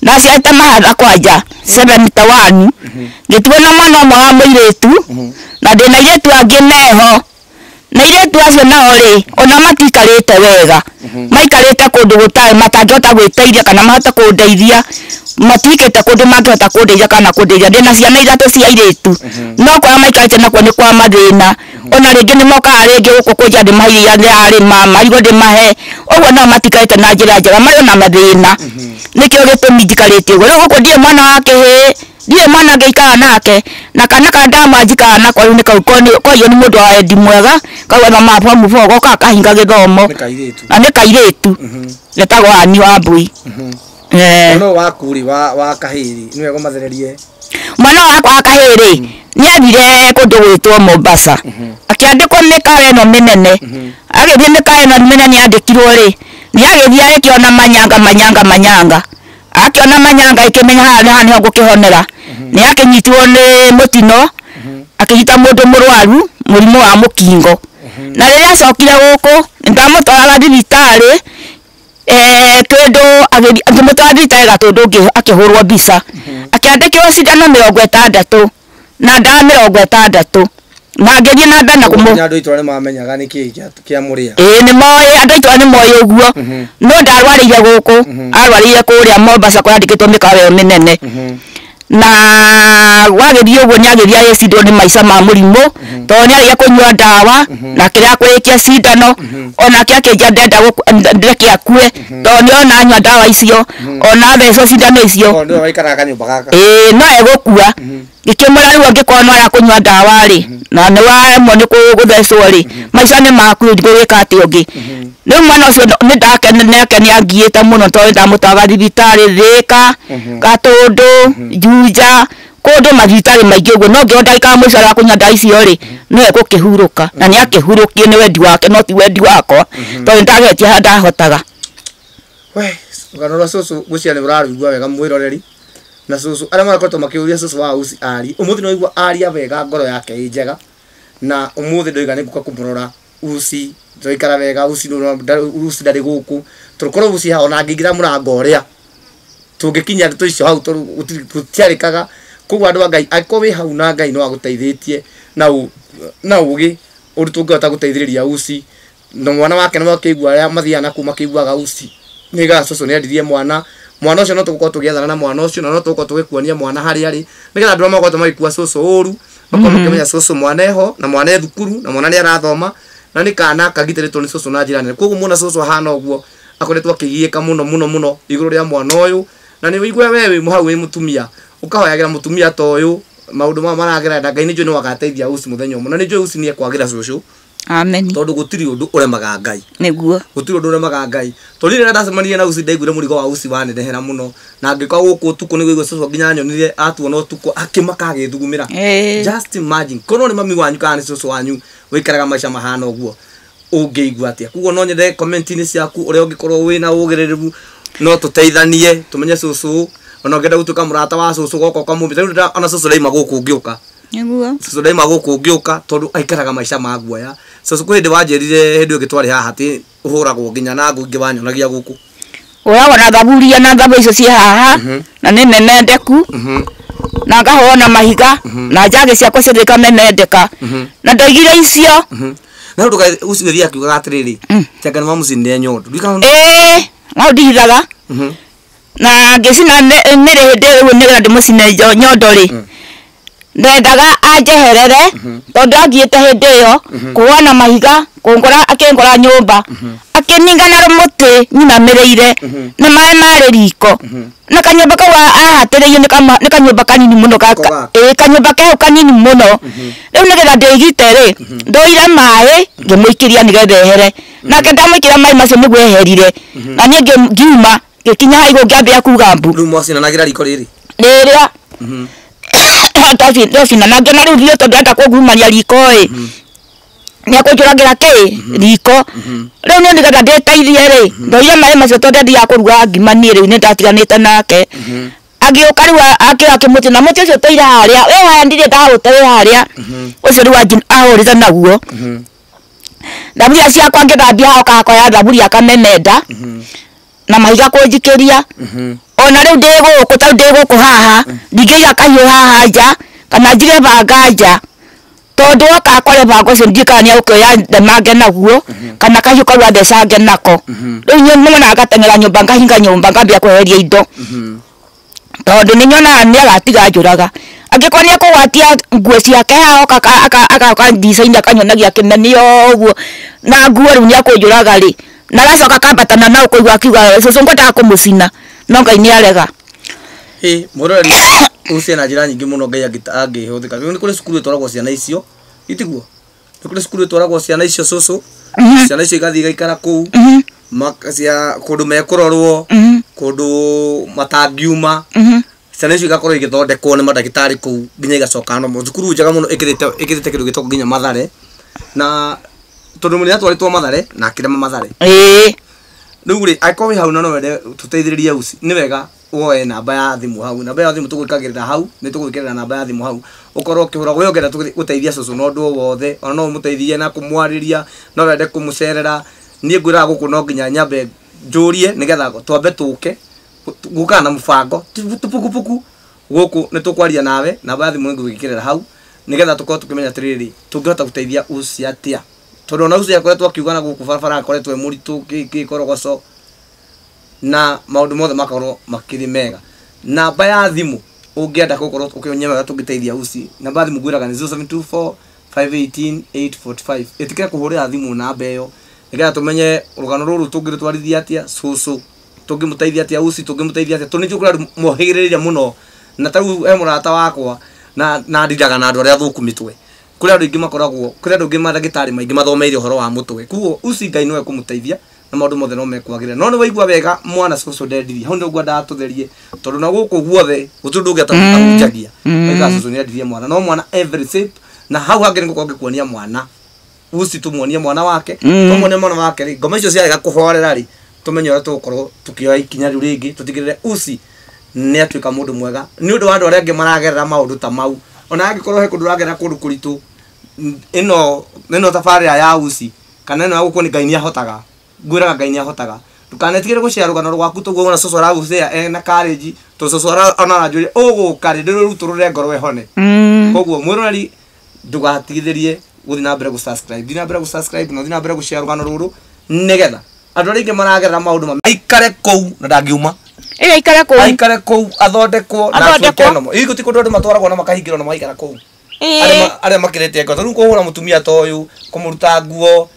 ndaciarĩte mahatha kwanja 71 ngĩtigwo na mwana ũmwe wa mũirĩtu na ndĩna airĩtu angĩ meho na airĩtu acio nao rĩ ona matiikarĩte wega maikarĩte kũndũ gũtarĩ matangĩhota gwĩteithia kana mahote kũndeithia matiikĩte kũndũ mangĩhota kũndeithia kana kũndeithia ndĩna ciana ithatũ cia airĩtu no kũrĩa maikarĩte nakuo nĩ kwa mathĩna ona rĩngĩ nĩ mokaga rĩngĩ gũkũ kũnja ndĩmahe iria ndĩrarĩma marigũ ndĩmahe ũguo nao matikarĩte na njĩra njega marĩ ona mathĩna nĩkĩo gĩtũmi njikarĩte ũguo rĩu gũkũ ndirĩ mwana wa kĩhĩĩ ndirĩ mwana ngĩikara nake na kana ka ndama njikara nako rĩu nĩ kau koiyo nĩ mũndũ wa wendi mwega kau athomaga form four goka akahinga gĩthomo Nĩ kairĩtu. Na nĩ kairĩtu getagwo Ani wa Mbui. Mwana ũyũ waku rĩ wa kahĩĩ rĩ nĩwe ũmathererie. Mwana wakwa wa kahĩĩ rĩ nĩ athire kũndũ gwĩtwo Mombasa akĩandĩkwo mĩkawa ĩno mĩnene agĩthiĩ mĩkawa ĩno mĩnene yandĩkirwo rĩ nĩ agĩthiĩ agĩkĩona manyanga manyanga manyanga akĩona manyanga ĩkĩmenya haha haha nĩho ngũkĩhonera nĩ akĩnyitirwo nĩ mũtino akĩnyita mũndũ mũrwaru mũrimũ wa mũkingo na rĩrĩa acokire gũkũ ndamũtwaraga thibitarĩ kĩndũ ngĩmũtwara thibitarĩ Gatũndũ akĩhũrwo mbica akĩandĩkĩrwo cindano 60 na ndawa 60 na ngĩthiĩ na mbere na kũmũ Andũ itũra nĩ mamenyaga nĩ kĩĩ kĩa mũrĩa. Ĩĩ nĩ moĩ andũ itũra nĩ moĩ ũguo no ndarwarĩire gũkũ arwarĩire kũrĩa Mombasa kũrĩa andĩkĩtwo mĩkawa ĩyo mĩnene na gwagĩthiĩ ũguo nĩ agĩthiĩ agĩcindwo nĩ maica ma mũrimũ tondũ nĩ arĩkia kũnyua ndawa na akĩrega kũrĩkia cindano onake akĩnjia ndenda ndeke akue tondũ nĩ ona anyua ndawa icio ona athecwo cindano icio Tondũ nĩwe waikaraga kanyũmba gaka. Ĩĩ no egũkua ngĩkĩmwĩra rĩu angĩkorwo no arakũnyua ndawa rĩ na nĩ waremwo nĩ gũthecwo rĩ maica nĩ maku rĩu ngũgĩka atĩa ũngĩ rĩu mwana ũcio nĩ ndake nĩ angiĩte mũno tondũ nĩ ndamũtwaraga thibitarĩ Thĩka Gatũndũ Juja kũndũ mathibitarĩ maingĩ ũguo no ngĩona ndagĩka ya mũico arega kũnyua ndawa icio rĩ no egũkĩhurũka na nĩ akĩhurũkire nĩ wendi wake no ti wendi wakwa tondũ nĩ ndageretie harĩa ndahotaga. We rũgano rwa cũcũ ngwĩciria nĩ ũrarũigua wega mwĩroreri na cũcũ arĩa marakoretwo makĩũria cũcũ wa uci ari ũmũthĩ nĩ waigua aria wega ngoro yake ĩ njega na ũmũthĩ ndoiga nĩ ngũka kũmũrora uci tũraikara wega uci uci ndarĩ gũkũ tũrũkorwo uci haha ona angĩingĩra mũrango ũrĩa tũngĩkinyia ndeto icio hau tondũ gũtiarĩkaga koguo andũ a Ngai angĩkorwo wĩ hau na Ngai no agũteithĩtie na ũgĩ ũndũ tũngĩhota gũteithĩrĩria uci na mwana wake nĩ makĩigua arĩa mathiaga nakũu makĩiguaga uci nĩgaga cũcũ nĩendirie mwana mwana ũcio no tũgũkorwo tũgĩethana na mwana ũcio na no tũgũkorwo tũgĩkuonia mwana harĩa arĩ nĩgetha andũ arĩa makoretwo magĩkua cũcũ ũru makorwo makĩmenya cũcũ mwana eho na mwana e thukuru na mwana nĩ arathoma na nĩ kana kagitĩrĩtwo nĩ cũcũ na njĩra nene koguo muona cũcũ ahana ũguo akoretwo akĩgiĩka mũno mũno mũno igũrũ rĩa mwana ũyũ na nĩ wĩigue we wĩ hau wĩ mũtumia ũkahoyagĩra mũtumia ta ũyũ maũndũ maya maragera na Ngai nĩ njũĩ nĩ wagateithia uci mũthenya ũmwe na nĩ njũĩ uci nĩ ekwagĩra cũcũ. Amen. Tondũ gũtirĩ ũndũ ũremaga Ngai. Nĩguo. Gũtirĩ ũndũ ũremaga Ngai. Tondũ rĩrĩa ndacemanirie na uci ndaiguire mũrigo wa uci wanenehera mũno na ngĩkorwo gũkũ ũtukũ nĩguo igua cũcũ nginya nyonire atuona ũtukũ akĩmaka agĩthugumĩra. Just imagine korwo nĩ mami wanyu kana nĩ cũcũ wanyu wĩikaraga maica mahana ũguo ũngĩigua atĩa. Koguo no nyende comment-inĩ ciaku ũrĩa ũngĩkorwo wĩna ũgĩrĩrĩru no tũteithanie tũmenye cũcũ ona ũngĩenda gũtuĩka mũrata wa cũcũ goka ũkamũmĩta rĩu ona cũcũ ndaima gũkũ ũngĩũka. Nĩguo. Cũcũ ndaima gũkũ ũngĩũka tondũ aikaraga maica ma guoya. Cũcũ kwĩ hĩndĩ wanjĩrire hĩndĩ ĩyo ĩngĩ twarĩ haha atĩ ũhũragwo nginya na ngũ ingĩ wanyonagia gũkũ. Hũragwo na thaburia na thabu icio ciĩ haha na nĩ memendeku na ngahũrwo na mahiga na njagi ciakwa ciothe ikamemendeka na ndoigire icio. Na nduka ucio gĩthiĩ akiugaga atĩrĩrĩ changa nĩ mamũcinire nyondo. Ĩĩ no ndihithaga na ngĩcina mĩrĩ hĩndĩ ĩyo nĩgetha ndĩmũcine nyondo rĩ ndendaga anjeherere tondũ angiĩte hĩndĩ ĩyo kũhũa na mahiga kũngora akĩngora nyũmba akĩninga na rũmũtĩ nyinamĩrĩire na maĩ marĩ riko na kanyũmba kau ahatĩrĩirio nĩ kanyũmba kanini mũno ĩĩ kanyũmba kau kanini mũno rĩu nĩgetha ndĩgite rĩ ndoire maĩ ngĩmũikĩria nĩgetha ehere nake ndamũikĩria maĩ macio nĩguo eherire na niĩ ngiuma ngĩkinya hau igũrũ ngĩambĩrĩria kuga mbu. Rĩu mwacinanagĩra riko rĩrĩ rĩrĩa ndacinana ngĩona rĩu biũ tondũ enda kũngurumania riko ĩ nĩekũnjũragĩra kĩ riko rĩu niĩ nĩgetha ndĩteithie rĩ ndoire maĩ macio tondũ ndendiaga kũruga ngima niĩ rĩu nĩndatiganĩte nake agĩũka rĩu akĩoya kĩmũtĩ na mũtĩ ũcio tũire harĩa wĩ harĩa ndirĩ ndaũte wĩ harĩa ũcio rĩu ahũrĩte naguo thaburia ciakwa ngĩthambia oka akoya thaburia akamemenda na mahiga kũnjikĩria ona rĩu ndĩ gũkũ ta ndĩ gũkũ haha ndingĩiga kahiũ haha nja kana njige banga nja tondũ oka akore banga ũcio ndiũĩ kana nĩegũkĩoya ndemange naguo kana kahiũ kau athecange nako rĩu nyonaga ngateng'era nyũmba ngahinga nyũmba ngambia kweheria indo tondũ nĩnyonaga nĩagatiga njũraga angĩkorwo nĩekũgwatia nguo ciake haha oka agoka ndica-inĩ akanyonagia kĩmeni o ũguo na nguo rĩu nĩekũnjũraga rĩ na agacoka akambatana na ũkũigua akiuga cũcũ ngwendaga kũmũcina no Ngai nĩarega. Ĩ mũroreri ũcio na njĩra nyingĩ mũno Ngai angĩhũthĩka. Nĩ kũrĩ cukuru ĩtwaragwo ciana icio itiguo nĩ kũrĩ cukuru ĩtwaragwo ciana icio cũcũ ciana icio igathiĩ igaikara kũu cia kũndũ mekũrorwo kũndũ matangiuma ciana icio igakorwo igĩthondekwo nĩ mandagĩtarĩ kũu nginya igacoka normal. Cukuru njega mũno ĩkĩrĩte kĩndũ gĩtagwo nginya Mathare na tondũ mũrĩ atwarĩtwo Mathare na akĩrema Mathare. Ĩĩ rĩu rĩ angĩkorwo wĩ hau na no wende tũteithĩrĩrie uci nĩ wega woe namba ya thimũ hau namba ya thimũ tũgwĩkagĩrĩra hau nĩ tũgwĩkĩrĩra namba ya thimũ hau ũkorwo ũkĩhũra we ũngĩenda gũteithia cũcũ na ũndũ o wothe ona no ũmũteithie na kũmwarĩria no wende kũmũcerera niĩ ngwĩraga gũkũ no nginya nyambe njũrie nĩgetha twambe tũke gũkaga na mũbango tũpukupuku gũkũ nĩ tũkwaria nawe namba ya thimũ nĩngũgwĩkĩrĩra hau nĩgetha tũkorwo tũkĩmenya atĩrĩrĩ tũngĩhota gũteithia uci atĩa tondũ ona uci akoretwo akiuga na gũkũ barabara akoretwo e mũritũ kĩkorogoco na maũndũ mothe makorwo makĩrĩ mega. Namba ya thimũ ũngĩenda gũkorwo ũkĩonia wega tũngĩteithia uci namba ya thimũ ngwĩraga nĩ 0724 518 845 ĩtĩkĩra kũhũrĩra thimũ namba ĩyo nĩgetha tũmenye rũgano rũrũ tũngĩrũtwarithia atĩa cũcũ tũngĩmũteithia atĩa uci tũngĩmũteithia atĩa tondũ nĩ kũrĩ andũ mohĩgĩrĩire mũno na ta rĩu he mũrata wakwa na ndiraga na andũ arĩa athũku mĩtwe kũrĩ andũ aingĩ makoragwo kũrĩ andũ aingĩ mandagĩtarĩ maingĩ mathomeire ũhoro wa mũtwe koguo uci Ngai nĩwe kũmũteithia na maũndũ mothe no mekwagĩrĩra no nĩ waigua wega mwana cũcũ ndendirie hau nĩguo ngwendaga tũtherie tondũ na gũkũ guothe gũtirĩ ũndũ ũngĩ atahunjagia waiga cũcũ nĩendirie mwana no mwana every step na hau hangĩ nĩgũkorwo ngĩkuonia mwana uci tũmuonie mwana wake tũmuonie mwana wake rĩ ngoma icio ciarega kũhorera rĩ tũmenye ũrĩa tũgũkorwo tũkĩoya ikinya rĩu rĩngĩ tũtigĩrĩre uci nĩ atuĩka mũndũ mwega nĩ ũndũ wa andũ arĩa angĩ maragerera maũndũ ta mau ona angĩkorwo he kũndũ ũragerera kũndũ kũritũ ĩno tabarĩra ya uci kana ĩno ya gũkũ nĩ Ngai nĩahotaga ngwĩraga Ngai nĩahotaga ndũkanetigĩre gũcea rũgano rwaku tũguo ona cũcũ aragũcea ena courage tondũ cũcũ ona aranjũria ũgũka rĩ ndĩrũrutũrũre ngoro ĩhone koguo mwĩroreri ndũgatigithĩrie gũthiĩ na mbere gũ-subscribe thiĩ na mbere gũ-subscribe na ũthiĩ na mbere gũshare rũgano rũrũ nĩgetha andũ arĩa aingĩ maragerera maũndũ ma aikare kũu na ndangiuma Ĩĩ aikare kũu aikare kũu athondekwo na atuĩke normal. Ĩĩ gũtirĩ kũndũ andũ matwaragwo na makahingĩrwo na magaikara kũu arĩa makĩrĩte ngoro rĩu kũhũra mũtumia ta ũyũ kũmũruta nguo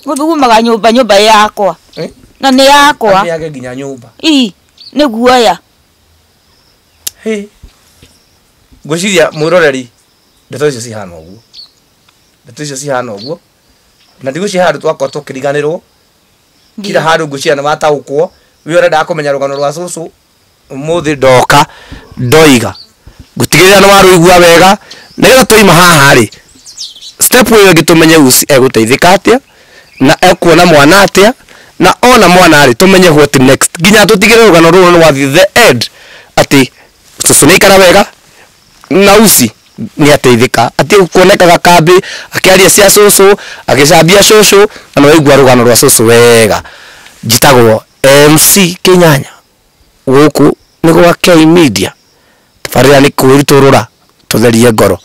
gũthugumaga nyũmba nyũmba yakwa na nĩ yakwa athiage nginya nyũmba ii nĩ guoya ngwĩciria mwĩroreri ndeto icio cihana ũguo ndeto icio cihana ũguo na ndigwĩciria handũ twakorwo tũkĩriganĩrwo kila handũ ngwĩciria nĩ wataũkwo we ũrendaga kũmenya rũgano rwa cũcũ ũmũthĩ ndoka ndoiga ngũtigĩrĩra nĩ warũigua wega nĩgetha twaima haha rĩ step ĩyo ĩngĩ tũmenye uci egũteithĩka atĩa na ekuona mwana atĩa na ona mwana rĩ tũmenye what next nginya tũtigĩrĩre rũgano rũrũ nĩ wathiĩ the end atĩ cũcũ nĩ aikara wega na uci nĩ ateithĩka atĩ kuonekaga kambĩ akĩaria cia cũcũ agĩcambia cũcũ na nĩ waigua rũgano rwa cũcũ wega. Njĩtagwo MC Kĩnyanya, gũkũ nĩ gwa K Media. Tabarĩra nĩ kwĩrutũrũra tũtherie ngoro.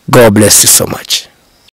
God bless you so much.